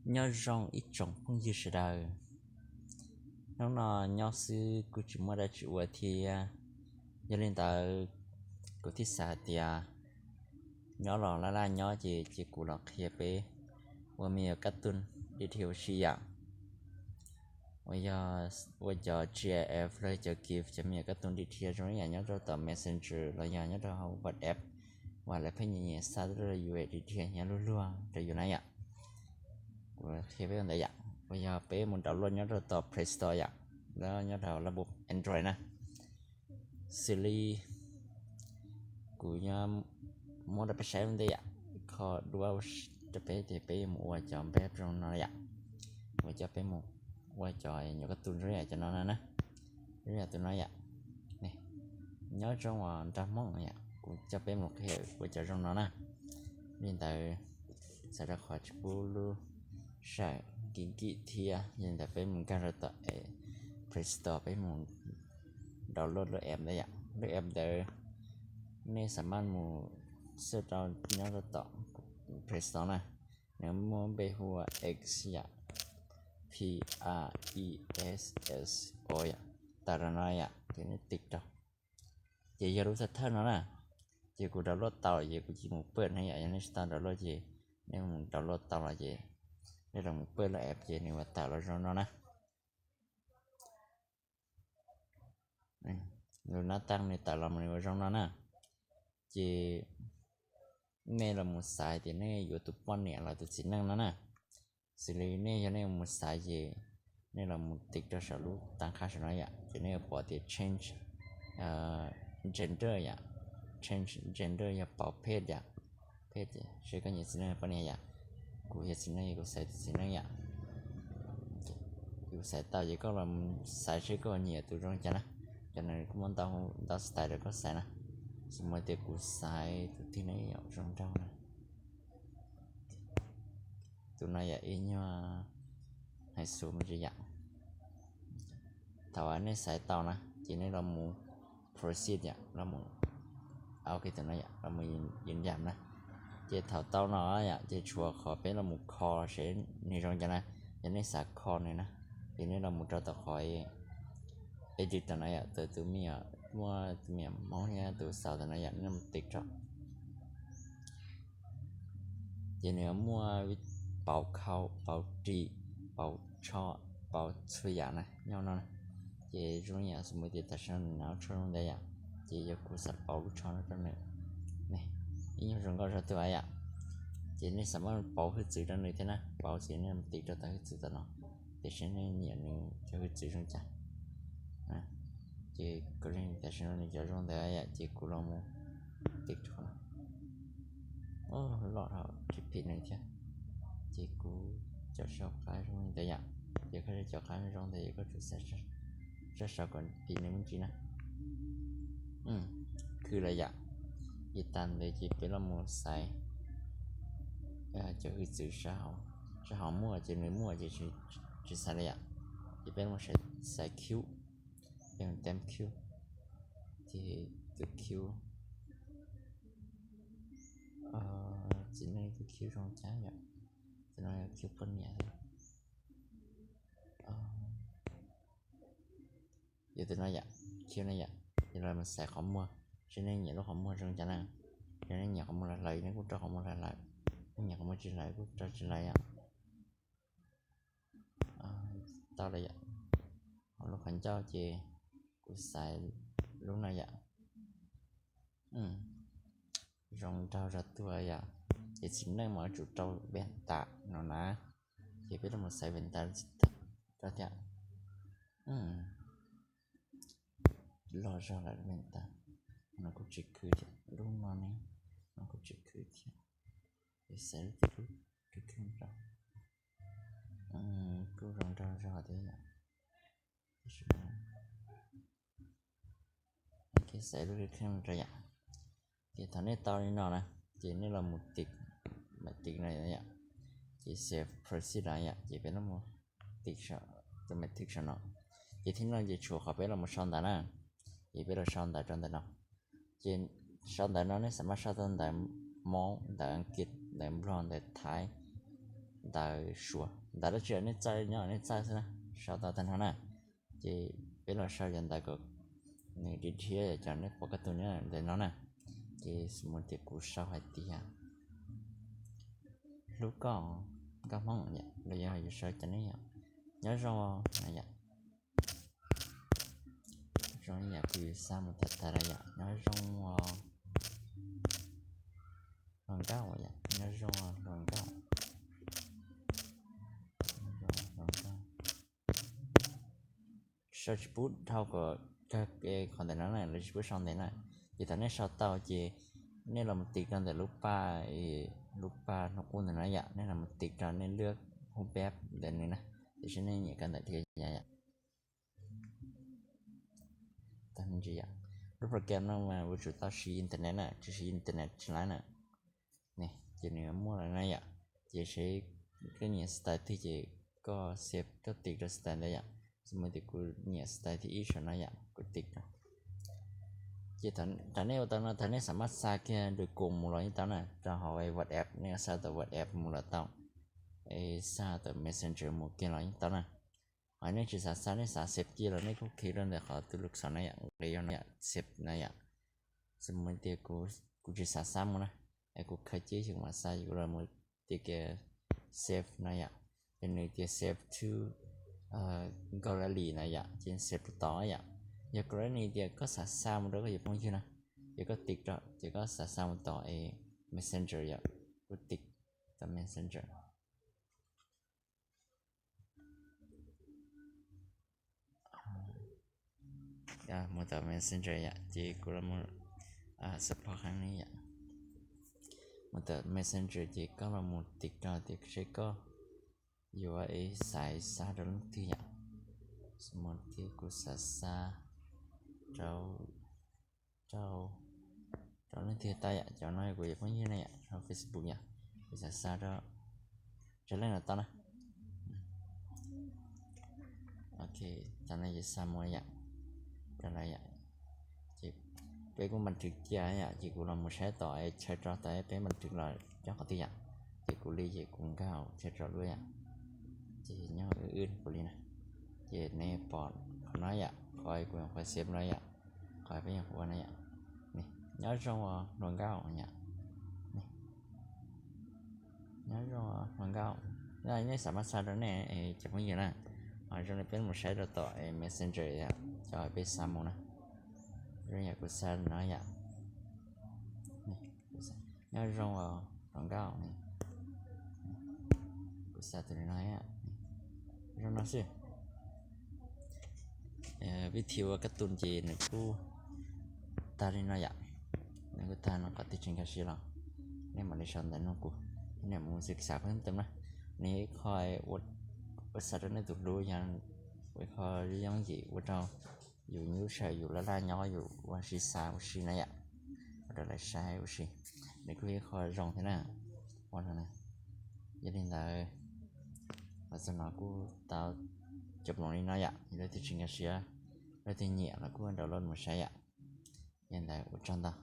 Nyob zoo ib tsoom phooj ywg sawv daws. Hnub no nyob xwb kuj tsis muaj dab tsi ua thiab, yog li ntawd kuv thiaj xav hais tias nyob los laj laj nyob ces cia kuv los qhia peb ua me nyuam kab tun di thi ua si yam. Uas yog ua cov GIF los cov GIF, cov me nyuam kab tun di thi zoo ib yam nyob rau tom Messenger los yog nyob rau hauv WhatsApp, uas lawv pheej nyiam nyiam xa tuaj rau yus di thi nyob luag luag rau yus na yom. Kuv qhia peb ua ntawd yom, uas yog peb mus download nyob rau tom Play Store yom, nyob rau lub Android na. Xws li kuv yuav muab rau peb saib ua ntej yom, kho duab rau peb tias peb yuav mus ua cov background no yom. Kuv coj peb mus ua cov nyuam kab tun zoo yam cov no na, zoo yam tus no yom. Nyob zoo os nraug Hmoob yom, kuv coj peb mus qhia ua cov zoo no na. Li ntawd, txawm rau qhov tsis pub lub sij hawm nkim nkim thiab, yog li ntawd peb mus nkag rau tom Play Store, peb mus download lub app ntawd yom. Lub app ntawd nej xav maj mus search rau nyob rau tom Play Store na. Nws muaj npe hu ua X yom, P R E S S O yom, tawm rau no yom, ces nej tiv rau. Ces yog lub thawj thawj no na, ces kuv download tau ces kuv cia mus pawj na yom. Yog nej tsis tau download ces nej mus download tau los ces nej los mus pawj lub app ces nws ua tawm los zoo no na. Lub nab tag nws tawm los mus nws ua zoo no na. Ces nej los mus xaiv tias nej yuav tus poj niam los tus txiv neej no na. Xws li nej yog nej mus xaiv ces nej los mus tiv rau saum lub tag nqaj saum no yom, ces nej yuav pom tias change gender yom. Change gender yog pauv phej yom, phej, seb koj nyiam txiv neej poj niam yom. Kuv yog txiv neej, kuv xaiv tus txiv neej yom. Kuv xaiv tau ces koj los xaiv seb koj nyiam tus zoo cas na. Cov no kuj muaj ntau style rau koj xaiv na. Xws li tias kuv xaiv tus twg ne yom, zoo nraug na. Tus no yom, ib nyuag hais xus me ntsis yom. Thaum uas nej xaiv tau na ces nej los mus proceed yom, los mus, ok, tus no yom, los mus yam na. Ces thaum tau no yom, ces tshuav qhov peb los mus kho seb nws zoo cas na. Yog nej xav kho nws na, ces nej los mus rau tom qhov edit tom no yom, tus me nyuam, muaj tus me nyuam Hmoob thiab tus xaus tom no yom, nej mus tiv rau. Ces nws muaj pauv khau, pauv ris, pauv tsho, pauv txhua yam na nyob no na. Ces zoo yam xws li tias tam sim no nws hnav lub tsho zoo ntawd yom, ces yog kuv xav pauv lub tsho no rau nws. Ib nyuag zoo nkauj zog tuaj yom. Ces nej xav maj pauv hwj txwv rau nws thiab na, pauv ces nej mus tiv rau tom hwj txwv tom no, tiam sis nej nyiam nws cov hwj txwv zoo cas. Ces kuv leej tam sim no nws cov zoo ntawd yom, ces kuv los mus tiv rau no. Loj dhau tsis phim nws thiab. Ces kuv cov sau qab zoo li ntawd yom. Ces koj cov qab zoo ntawd ces koj tsum xaiv sab saud kom phim nws me ntsis na. Khwv lawm yom. Ces tas ntawd ces peb los mus xaiv cov hwj txwv sab hauv muaj, ces nws muaj ces tsis xaiv lawm yom. Ces peb los mus xaiv cub, peb mus tem cub. Ces tus cub, txiv neej tus cub zoo cas yom. Tus no yog cub poj niam. Yog tus no yom, cub no yom, ces los mus xaiv qhov muag, seb nej nyiam lub qhov muag zoo cas na. Yog nej nyiam qhov muag hlawv hlawv, nej kuj rau qhov muag hlawv hlawv, nej nyiam qhov muag tsis hlawv kuj rau tsis hlawv yom. Tau lawm yom. Ho lub qhov ncauj ces kuv xaiv lub no yom. Zoo nraug zog tuaj yom. Ces txiv neej mas yuav tsum rau venta no na. Ces peb los mus xaiv venta rau thiab. Loj zog lawm venta. No kuj tsis khwv thiab, lub no ne, no kuj tsis khwv thiab. Ces xaiv lub twg lub khwv khwv rau. Kuj zoo nraug zog thiab yom. Ces xaiv lub khwv khwv rau yom. Ces thaum nej tau li no na, ces nej los mus tiv, mam tiv no yom. Ces xaiv proceed no yom, ces peb los mus tiv tus mam tiv saum no. Ces thib no ces tshuav qhov peb los mus sau ntawv na. Ces peb los sau ntawv rau ntawm no. Ces sau ntawv no nej xav maj sau tau ntawv Hmoob, ntawv Askiv, ntawv Nplog, ntawv Thaib, ntawv ntawv Suav, ntawv dab tsi nej txawj nyob nej txawj xwb na, sau tau tag nrho na. Ces peb los sau cov ntawv kom nws dhia dhia cov nej pom kaj tus ntawm no na. Ces xws li tias kuv sau hais tias hlub koj, nkauj Hmoob yom, los yog yuav sau cov nej yom, nyob zoo no yom, zoo yam kuv xa mus tas tas lawm yom, nyob zoo os hluas nkauj yom, nyob zoo os hluas nkauj, hluas nkauj. Sau tsis pub dhau kom kawg qhov ntawm no na, lawv tsis pub sau ntev na. Ces thaum nej sau tau ces nej los mus tiv rau ntawm lub paj, lub paj hnub qub ntawm no yom, nej los mus tiv rau nej lub hub peb ntawm nws na, tiam sis nej nyiam kawg ntawm thiab yom. Lub program no mas yuav tsum tau siv internet na, tsis siv internet tsis laib na. Ces nws muaj lawm na yom, ces seb koj nyiam style twg ces koj save koj tiv rau style ntawd yom. Xws li tias kuv nyiam style thib ib saum no yom, kuv tiv rau. Ces thaum nej ua tau no thaum nej xav mas xa kiag nws kum mus los yeej tau na, rau hauv WhatsApp nej xa tau WhatsApp mus los tau, es xa tau Messenger mus kiag los yeej tau na. Ho nej tsis xav xa nej xav save kiag los nej kuj khev rau ntawm qhov tus lub xov no yom, nqe yog no yom, save no yom. Xws li tias kuv tsis xav xa mus na, es kuv khaws cia xyoo mam xa, kuv los mus tiv kiag save no yom, ces nws tias save to gallery no yom, ces save rau tod yom. Yog gallery tias koj xav xa mus rau koj cov phooj ywg na, ces koj tiv rau ces koj xav xa mus tom es Messenger yom, kuv tiv tom Messenger. Mus tom Messenger yom, ces kuv los mus support heev li yom. Mus tom Messenger ces koj los mus tiv rau tias seb koj yuav es xav xa rau leej twg yom. Xws li tias kuv xav xa rau, rau, rau leej twg tau yom, cov no kuv cov phooj ywg na yom, rau Facebook yom, kuv xav xa rau, rau leej no tau na. Ok, cov no ces xa mus yom, rau lawm yom. Ces peb kuj npas rwv cia yom, ces kuv los mus saib tom es chaw rau tom peb npas rwv los cov qhov twg yom. Ces kuv li ces kuv nkag hauv chaw rau lawm yom. Ces nyob wb wb kuv li na. Ces nej pom qhov no yom, qhov kuv nyuam qhuav save no yom, qhov peb nyuam qhuav ua no yom. Nyob zoo os hluas nkauj yom. Nyob zoo hluas nkauj. Nej xav mas xa rau nej cov phooj ywg na, ho zoo li peb mus saib rau tom Messenger yom, cov peb xa mus na. Zoo yam kuv xa no yom. Nyob zoo os hluas nkauj. Kuv xa tus li no, zoo no xwb. Vij thi ua kab tus ces nws kuj tag li no yom. Nws kuj tag no, qhov twg tsis nkag siab los nej mam li sau ntawv nug kuv, nej mam mus xav xav pheej teem na. Nws yog ib qho ua xa rau nej tus hlub, yog ua ib qho yooj yim ua rau yus nyuaj sij hawm yus laj laj nyob yus ua si xav ua si na yom, ua rau lawv saib ua si. Nws kuj yog ib qho zoo thiab na. Ua no, yog li ntawd, los txog no kuj tau cov ploos li no yom, yog leej twg tsis nkag siab, leej twg nyiam los kuj download mus saib yom. Yog li ntawd ua tsaug ntau.